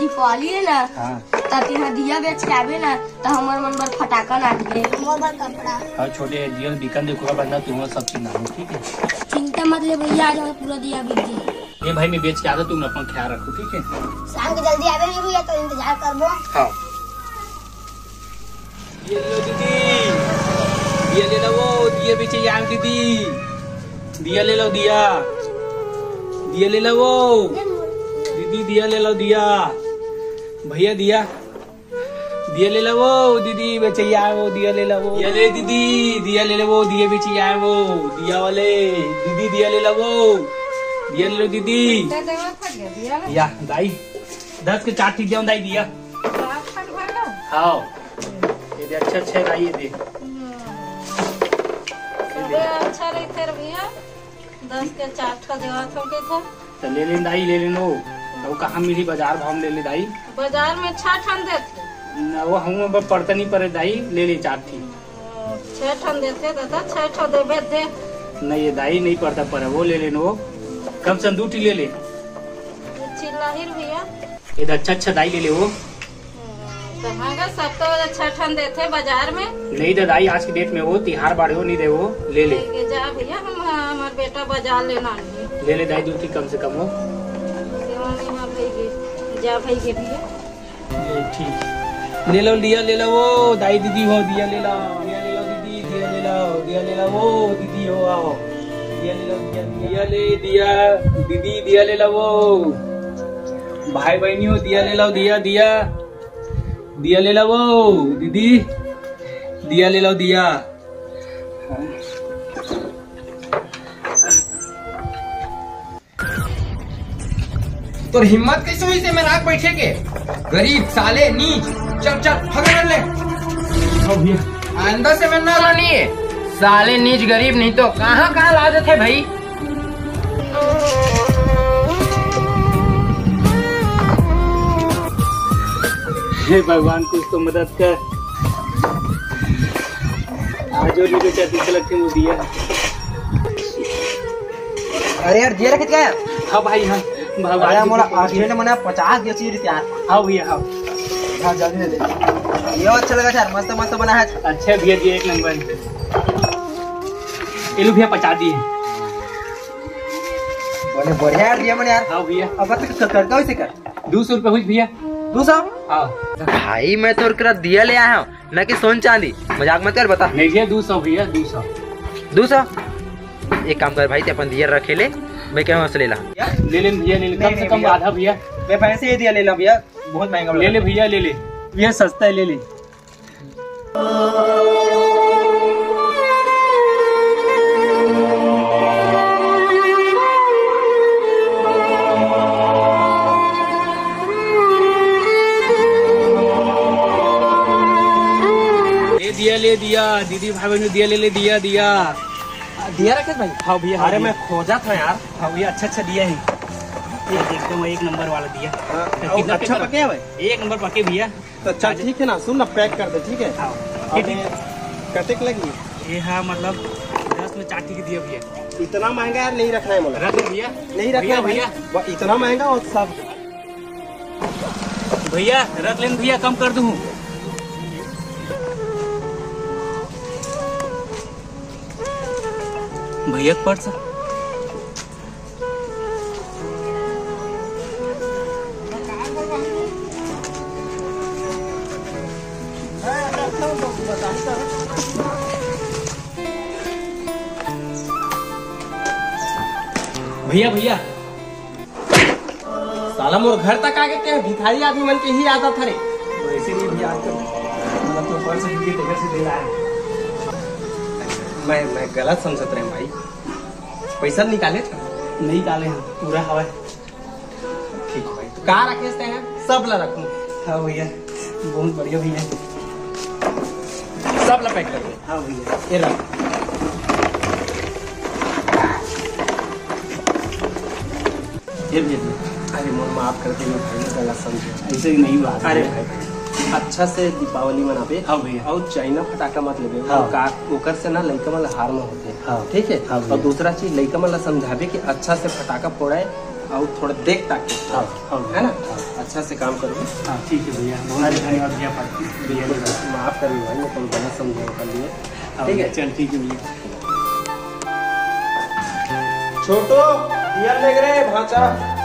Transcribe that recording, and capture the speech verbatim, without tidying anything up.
दीपावली हे ना, हाँ। त तिहा दिया बेच के आबे ना, त हमर मन बर फटाका लानबे। मोर बर कपड़ा। हाँ, छोटे दिया ल बिकन दे, ओकरा बाद ना तुमन सब चीज लानबो, ठीक हे? चिंता मत ले भैया, आज हमर पूरा दिया बिक जाही। ए भाई, मैं बेच के आथों, तुमन अपन ख्याल रखो, ठीक हे? शाम के जल्दी आबे नहीं भैया, तो इंतजार करबो। हाँ। दिया ले लो दीदी, दिया ले लो वो, दिया बेचे आए दीदी, दिया ले लो दिया, दिया ले लो वो, दीदी दिया ले लो दिया, भैया दिया, दिया ले लो वो, दीदी बेचे आए वो, दिया ले लो वो, दिया ले दीदी, दिया ले लो वो, दिया बेचे आए वो, दिया वाले, दीदी दिया ले लो वो, दिया ले लो दीदी। या दाई, दस के चार ठीक देवन दाई दिया। हाँ। ये दे, अच्छा, अच्छा दाई, ये दे। ये दे। अबे, अच्छा रहिथे रे भैया, दस के चार ठो देवत हो के था। तो ले लेन दाई, ले लेन वो। तो कहाँ मिली, बाजार भाव में ले ले दाई। बाजार में छह ठन देथे। ना, वो हम ऊपर पड़ता नहीं पड़े दाई, ले ले चार ठी। छह ठन देथे दादा, छह ठो देबे दे। नहीं, ये दाई नहीं पड़ता पड़े, वो ले लेन वो। कम से कम दू ठी ले ले। ये चिल्लाही रे भैया। ये दे, अच्छा, अच्छा दाई ले ले वो। तो हाँ गा, सब तो छह ठन देथे बाजार में। नहीं दे दाई, आज की डेट में वो तिहार बाड़े हो, नहीं दे वो, ले ले। ठीक है, जा भैया, हम, हमार बेटा बाजार लेना नहीं। ले ले दाई, दू ठी कम से कम हो। सेवा नहीं, हाँ भाई गे, जा भाई गे भैया। ये ठीक। ले लो दिया, ले लो वो, दाई दीदी हो, दिया ले लो, दिया ले लो दीदी, दिया ले लो, दिया ले लो वो, दीदी हो, आओ। दिया ले लो, दिया, दिया ले, दिया, दीदी, दिया ले लो वो। भाई बहनी हो, दिया ले लो, दिया, दिया। दिया ले ला वो दीदी, दिया ले ला दिया। तोर हिम्मत कैसे होइस एमे राख बैठे के? गरीब साले नीच, चल चल भगा ले। हाँ भैया। आइंदा से मैं ना लानी है। साले नीच गरीब नहीं तो कहाँ कहाँ ला देथे भाई। हे भगवान, कुछ तो मदद कर। आज और वीडियो क्या दिखे लगते हैं वो दिया। अरे यार, दिया रखे क्या यार? हाँ भाई, हाँ। भगवान अरे, की मोला कृपा से। अर्जेंट में ना पचास दिया चाहिए रे यार। हाँ भैया, हाँ। हाँ, जल्दी दे दे। ये अच्छा लगा यार, मस्त मस्त बना है। अच्छा भैया जी, एक नंबर। ये लो भैया, पचास दिए। बड़े बढ़िया यार दिया मैंने यार। हाँ भैया। अब तक कर, कर, कर, कर, कर। दो सौ रुपये हुई भैया। दो सौ? हाँ। भाई, मैं तो करा दिया ले आया हूँ, ना कि सोन चांदी। मजाक मत कर, बता। नहीं भैया, दो सौ भैया, दो सौ। दो सौ? एक काम कर भाई, ते अपन दिया रखे ले, मैं क्या हूँ, ले ला। ले ले भैया, ले ले, नहीं, कम से नहीं कम भैया। आधा भैया। मैं पैसे ही दिया ले ला भैया, बहुत महंगा ले ले भैया, ले ले भैया, सस्ता है, ले ले। ले दिया, ले दिया, दीदी भाई बहन दिया, ले ले दिया, दिया। दिया राकेश भाई? हाँ भैया, हाँ अरे भैया। मैं खोजा था यार। हाँ भैया, अच्छा अच्छा दिया है। ये एकदम एक नंबर वाला दिया। हाँ, तो और कितना अच्छा पे पके है भाई? एक नंबर पके भैया। तो चल आज ठीक है ना, सुन ना, पैक कर दे, ठीक है? हाँ। अबे, कितने? कतेक लगी? ये हाँ, मतलब दस में चार टिकट दिया भैया। इतना महंगा यार नहीं रखना है मुझे। रख ले भैया। नहीं रखना भैया, है भाई। भैया। ब-, इतना महंगा और सब। भैया रख लेन भैया, कम कर दूँ। भैया का पर्स। भैया, भैया। साला मोर घर तक आके ते भिखारी आदमी मन के ही आदत हरे। वैसे भी भैया आजकल मतलब तो पर्स भी देखा से दे रहा है। मैं, मैं गलत समझत रहे भाई। पैसा निकाले था? नहीं निकाले हैं, पूरा हवा है। ठीक है भाई, तो का रखे ते हैं? सब ला रखूं। हाँ भैया, बहुत बढ़िया भैया। सब ला पैक कर दे। हाँ भैया। ये रख। ये भैया, अरे मोर माफ कर दे, मैं भाई ने गलत समझे। ऐसे ही नहीं बात अरे है। भाई, अच्छा से दीपावली मनाबे। हाँ भैया। और चाइना फटाका मत लेबे। हाँ। का, ओकर से ना लइका मन ला हार्म होथे। हाँ। ठीक है? हाँ भैया। और दूसरा चीज, लइका मन ला समझाबे कि अच्छा से फटाका फोड़े, अउ थोड़ा देख ताक के, हाँ, हाँ। है ना? हाँ। अच्छा से काम करो। हाँ, ठीक है भैया, बहुत बहुत धन्यवाद भैया, भैया। माफ कर भाई, मैं थोड़ा गलत समझे कर लिए। हाँ, ठीक है? चल, ठीक है भैया। छोटू, दिया लेके रे भांचा।